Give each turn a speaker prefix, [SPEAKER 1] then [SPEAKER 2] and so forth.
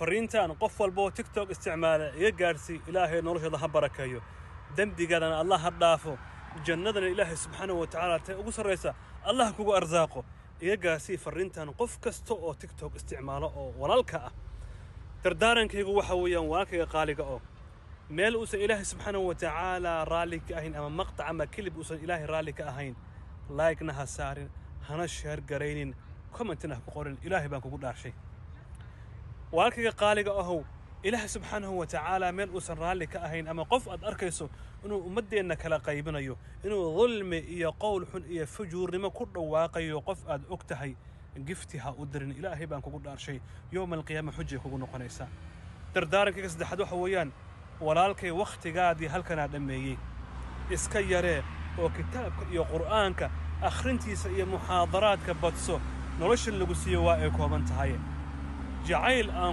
[SPEAKER 1] Fariintan qof walba oo TikTok isticmaala iga gaarsii. Ilaahay nolosheeda ha barakeeyo, dembigaadana Allah ha dhaafo, jannadana Ilaahay subxaanahu wa tacaala tay ugu sarraysa Allah kugu arsaaqo. Iga gaarsii fariintan qof kasta oo TikTok isticmaalo oo walaalka ah. Dardaarankaygu waxa weeyaan, walaalkayga qaaliga oo meel uusan Ilaahay subxaanahu wa tacaala raalli ka ahayn ama maqtac ama clip uusan Ilaahay raalli ka ahayn, like-na ha saarin, hana share garaynin, comment-ina ha ku qorin. Ilaahay baan kugu dhaarshay, walaalkayga qaaliga ahow, Ilaahay subxaanahu wa tacaala meel uusan raalli ka ahayn ama qof aad arkayso inuu ummaddeenna kala qaybinayo, inuu dulmi iyo qowl xun iyo fujuurnimo ku dhawaaqayo, qof aad og tahay gift-i ha u dirin. Ilaahay baan kugu dhaarshay, yowma alqiyaama xujay kugu noqonaysaa. Dardaarankayga saddexaad waxa weeyaan, walaalkay, wakhtigaadii halkanaa dhammeeyey, iska yaree oo kitaabka iyo Qur'aanka akhrintiisa iyo muxaadaraadka badso. Nolosha lagu siiyo waa ay kooban tahay. Jacayl aan